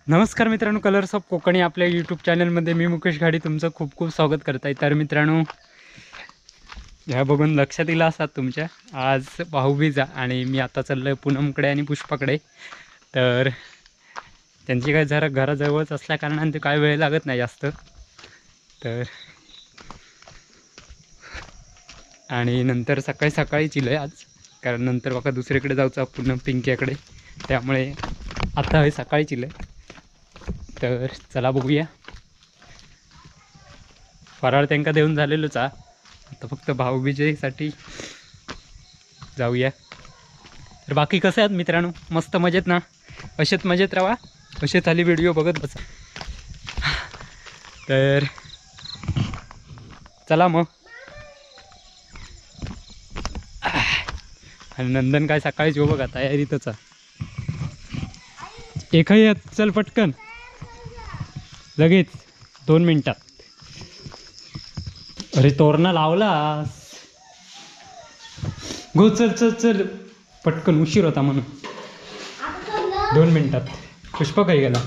नमस्कार मित्रांनो, colours of Konkani आपल्या यूट्यूब चॅनलमध्ये मी मुकेश घाडी तुमचं खूप खूप स्वागत करत आहे। तर मित्रांनो, ह्या बघून लक्षात येईल असतात तुमच्या, आज भाऊबीज आणि मी आता चाललो आहे पूनमकडे आणि पुष्पाकडे। तर त्यांची काय जरा घराजवळच असल्या कारणाने ते काय वेळ लागत नाही जास्त। तर आणि नंतर सकाळी सकाळीच येईल आज, कारण नंतर बघा दुसरीकडे जायचं पूनम पिंक्याकडे, त्यामुळे आता हे सकाळीच येईल। तर चला बघूया, फराळ त्यांना देऊन झालेलोच, आता फक्त भाऊबीजेसाठी जाऊया। तर बाकी कसे आहेत मित्रांनो, मस्त मजेत ना? असेच मजेत राहा, असेच आली व्हिडिओ बघत बसा। तर चला मग। आणि नंदन काय सकाळीच हो बघा तयारीतच एकही, चल पटकन लगेच 2 मिनिटात। अरे तोरणा लावलास गो, चल चल चल पटकन, उशीर होता म्हणून 2 मिनिटात। पुष्पा काही गेला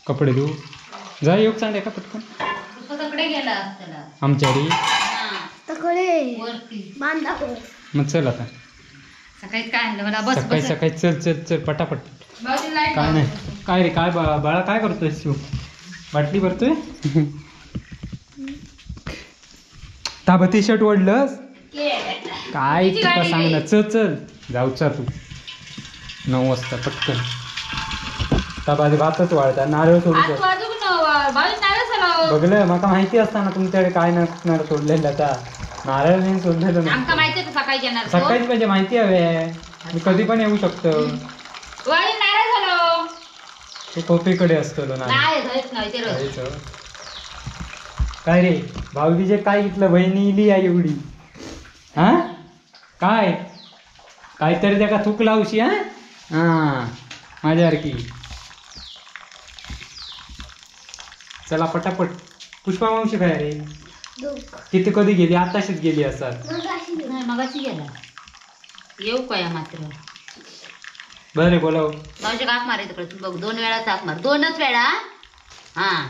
कपडे धुवू जा, योग सांग का पटकन आमच्या घरी मग चल आता सकाळी सकाळी चल चल चल पटापट। काय नाही काय रे, काय बाळा काय करतोय तू, बाटली भरतोय? ताबती शर्ट ओढलंस काय तुका सांग ना, चल चल जाऊचा तू 9 वाजता पटकन। ताबा भातच वाळता, नारळ सोडू बघलं, माका माहिती असताना तुमच्याकडे काय नसणार सोडलेलं, आता नारळ नाही सोडलेलं सकाळीच, म्हणजे माहिती हवे मी कधी पण येऊ शकतो। तू कॉफीकडे असतो ना काय रे भाऊबीजे, काय घेतलं बहिणी इली आहे एवढी, हा काय काहीतरी त्या का थूक लावशी, हा हा माझ्यासारखी। चला पटापट। पुष्पा मावशी काय रे किती कधी गेली, आताशीच गेली असाल? मगाशी गेला येऊ काय मात्र बरे बोलाव मावशी काक मारायचं तिकडे बघ, 2 वेळा चाक मार, 2च वेळा। हा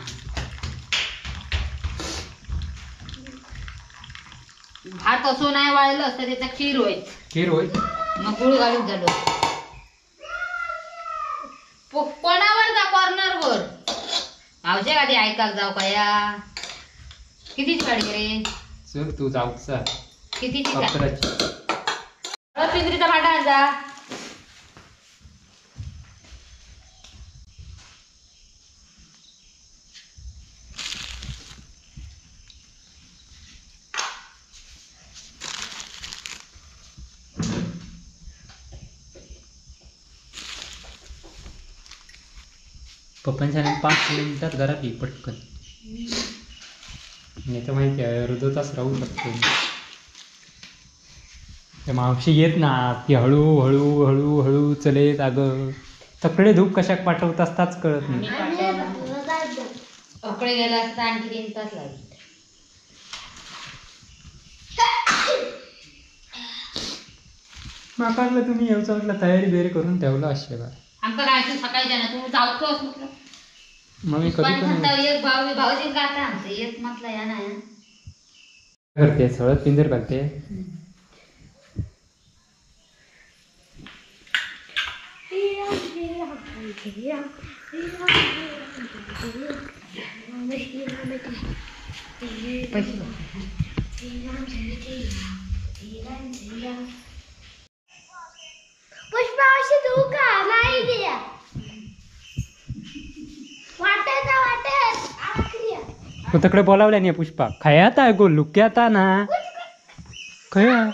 भात असो नाही वाळलं असतं त्याचा खीर होईल, खीर होईल मग गुळ घालून झालो। कोणावर जा कॉर्नर वर मावशे गाडी ऐकायला जाऊ का? कितीची गाडी रे? चल तू जाऊचा कितीची? पिंजरीचा भाडा जा। पप्पांच्या 5 मिनिटात घरात ये पटकन, नाही तर माहिती आहे अर्धा तास राहू शकतो। ते मावशी येत ना ती हळू हळू हळू हळू चलेत, अगं सगळे धूप कशाक पाठवत असताच कळत नाही। पकडे गेला असता आणखी 3 तास लागले। माकांना तुम्ही येऊचा म्हटलं तयारी बियारी करून ठेवलं असे बा, आमका काय तू सकाळी जाणार तू जाऊतोस म्हटलं मग मी कधी पण एक भाऊ भाऊजी गाता आमचं एक म्हटलं या ना करते सगळं पिंजर घालते। पुष्पा अशी तू का नाही दिया वाटत वाटत तू तकडे बोलावल्या नाही पुष्पा, खयाता गो लुक्याता ना खया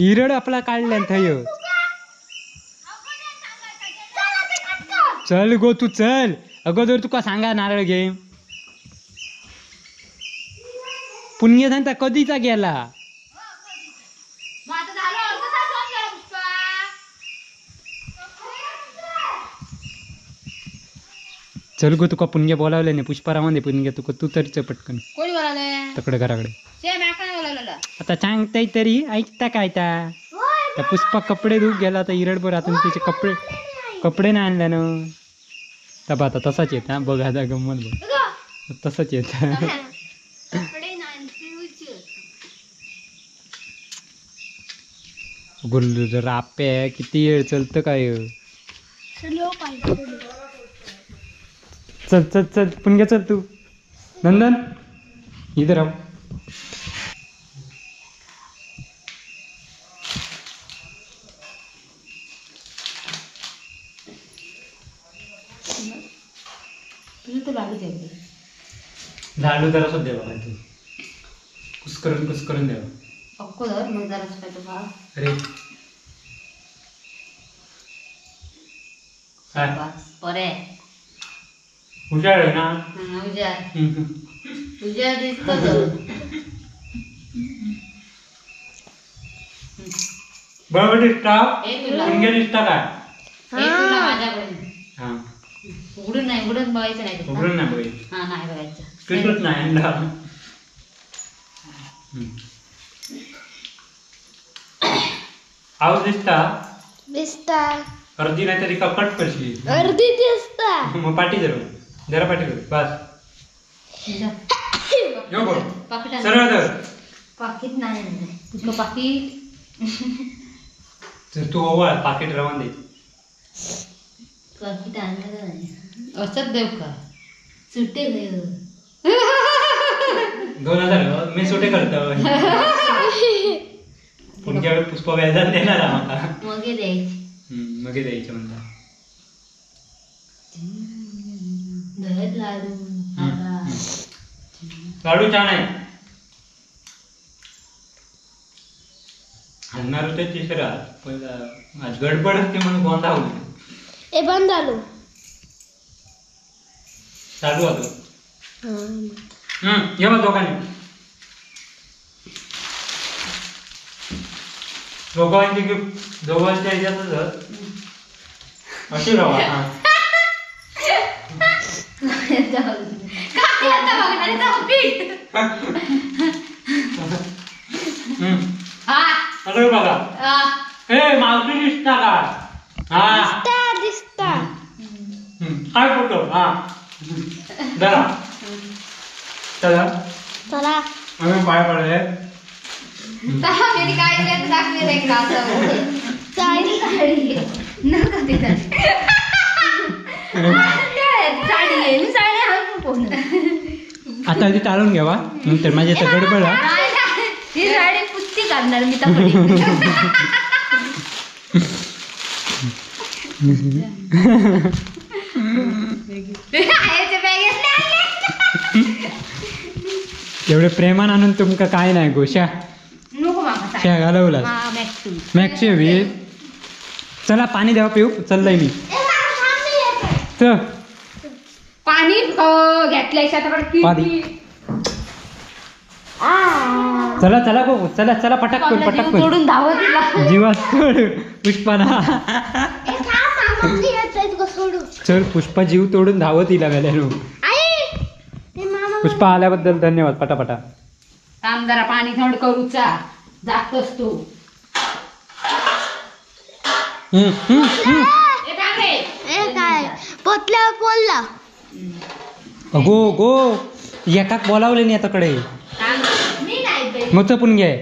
इरड आपला काढल्यान थय। चल गो तू चल, अगोदर तुका सांगा नारळ घे पुण्य सांगता कधीचा गेला। चल गो तुका पुणगे बोलावले नाही पुष्पारावान दे पुणगे तुका तू तरी पटकन. कोणी बोलावलंय? तकडे घराकडे. शे माका नाही बोलावलेलं. आता सांगताय तरी ऐकता काय ता. त्या पुष्पा कपडे धुवूक गेला तर इरडभर आतून तिचे कपडे कपडे नाही आणले ना. तर आता तसाच येत हा बघ आता गंमत बघ तसंच येत. गुल्लू रापे किती वेळ चलतं काय. चल चल चल पुणग्या चल तू. नंदन इधर राव. लाडू जरा सुद्धा द्यावा तू कुस्करून कुस्करून द्यावा. पक्को धर मग जरा पाहिजे बा. अरे काय बरे हुशार आहे ना. हुशार हुशार दिसतो. बरोबर दिसता पुणग्या दिसता काय माझ्याकडून. हा उघडून नाही उघडून बघायचं नाही. उघडून नाही बघायचं. हा नाही बघायचं. कृष्णच नाही आणला. आवाज दिसता दिसता. अर्धी नाही तरी कट करशील. अर्धी दिसता. मग पाठी धरू जरा पाठी धरू बस. यो बोल सरळ धर. पाकिट नाही तुझं पाकिट. तर तू ओवाळ पाकिट रवान दे. पाकिट आणलं नाही असंच देऊ का सुट्टे देऊ. 2000 मी सुटे करतो. पुढच्या वेळी पुष्पा व्याजात देणार आम्हाला. मगे द्यायची. मगे द्यायचे म्हणता. लाडू लाडू छान आहे. आणणार होते तिसरा पण आज गडबड असते म्हणून गोंधळ होईल. ए बंद झालो चालू होतो. ये मग दोघांनी दोघांची गिफ्ट दोघांच्या ह्याच्यातच अशी रवा. अरे बघा ए मावशी दिसता का? हा दिसता दिसता. काय फोटो. हा जरा चला चला आम्ही पाय पडले. मी काय दिलं दाखवले नाही का साडी साडी नका ते साडी आहे मी साडी आणून कोण आता आधी टाळून घ्यावा नंतर माझी आता गडबड. ही साडी पुस्ती काढणार मी तर. एवढे प्रेमान आणून तुमका काय नाही गोशा शा घालवला मॅक्सी हवी. चला पाणी द्यावा पिऊ चाललंय मी. चल पाणी घेतलंय. चला चला गो चला चला पटाक कर पटाक कर. तोडून धावत जीवात तोड पुष्पाना. चल पुष्पा जीव तोडून धावत हिला गेल्यानो. पुष्पा आल्याबद्दल धन्यवाद. पटापटा थांब जरा पाणी थंड करूचा जातोस तू. बोलला गो गो एकाक बोलावले नाही आता. मग पण घे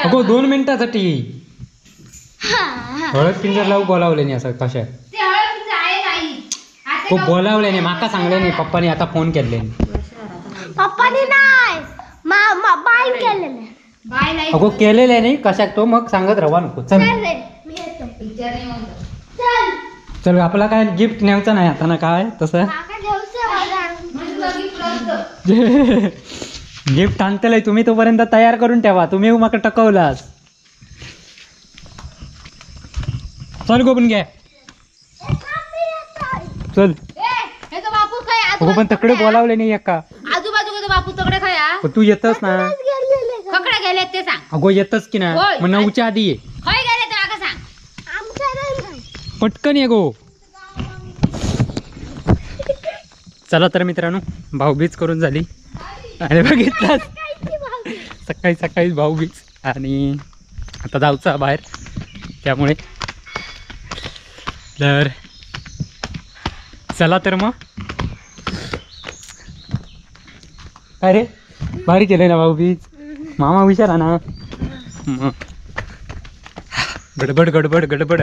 अगो 2 मिनिटासाठी हळद पिंजर लावू बोलावले नाही असं कशा हो बोलावले नाही माका सांगले नाही पप्पानी आता फोन केले. पप्पानी नाही बाय केलेले. अगो केलेले नाही कशाक तो मग सांगत रवा नको. चल चल आपला काय गिफ्ट न्यायचा नाही आता ना काय तसं गिफ्ट आणतलंय तुम्ही तोपर्यंत तयार करून ठेवा. तुम्ही माका टकवलास. चल गोबन घ्या चल. हो पण तकडे बोलावले नाही एका आजूबाजू बापू तकडे खाया. तू येतच ना ककडे गेले ते सांग. अगो येतच की ना मग 9च्या आधी ये. खय गेले ते माका सांग. पटकन ये गो. चला तर मित्रांनो, भाऊबीज करून झाली आणि बघितलं सकाळी सकाळीच भाऊबीज, आणि आता जाऊचा बाहेर, त्यामुळे तर चला तर मग. अरे भारी केलं ना भाऊबीज, मामा विचारा ना मग. गडबड गडबड गडबड.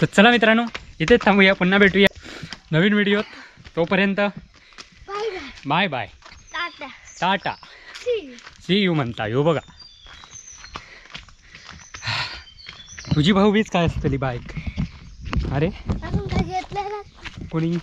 तर चला मित्रांनो, इथेच थांबूया, पुन्हा भेटूया नवीन व्हिडिओत. तोपर्यंत bye bye, tata, see you म्हणता यो. बघा तुझी भाऊबीज काय असतली बाईक. अरे कोणी